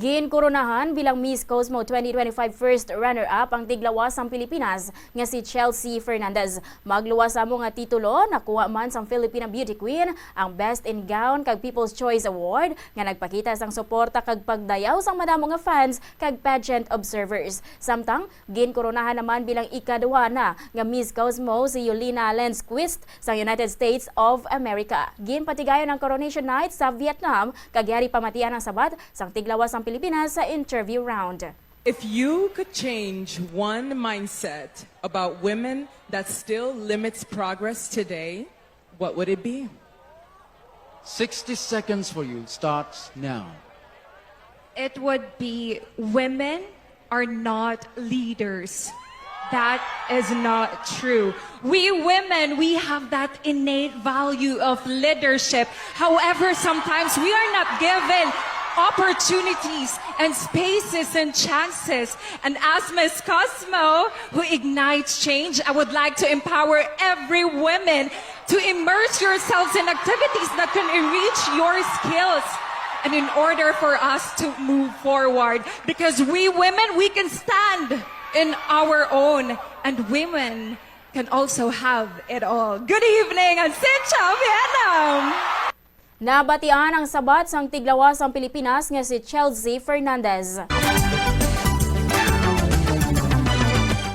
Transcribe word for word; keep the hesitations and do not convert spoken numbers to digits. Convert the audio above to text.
Ginkoronahan bilang Miss Cosmo twenty twenty-five first runner-up ang tiglawas sang Pilipinas nga si Chelsea Fernandez. Magluwas sa amo nga titulo, nakuha man sang Filipina Beauty Queen ang Best in Gown kag People's Choice Award nga nagpakita sang suporta kag pagdayaw sang madamo nga fans kag pageant observers. Samtang ginkoronahan naman bilang ikadua na nga Miss Cosmo si Yolina Lindquist sang United States of America. Ginpatigayon ang Coronation Night sa Vietnam kag yari pamatian ang sabat sang tiglawas sang Pilipinas sa interview round. If you could change one mindset about women that still limits progress today, what would it be? Sixty seconds for you starts now. It would be women are not leaders. That is not true. We women, we have that innate value of leadership. However, sometimes we are not given opportunities and spaces and chances. And as Miss Cosmo, who ignites change, I would like to empower every woman to immerse yourselves in activities that can enrich your skills and in order for us to move forward, because we women, we can stand in our own, and women can also have it all. Good evening and xin chào Vietnam! Nabatian ang sabat sang tiglawas sang Pilipinas nga si Chelsea Fernandez.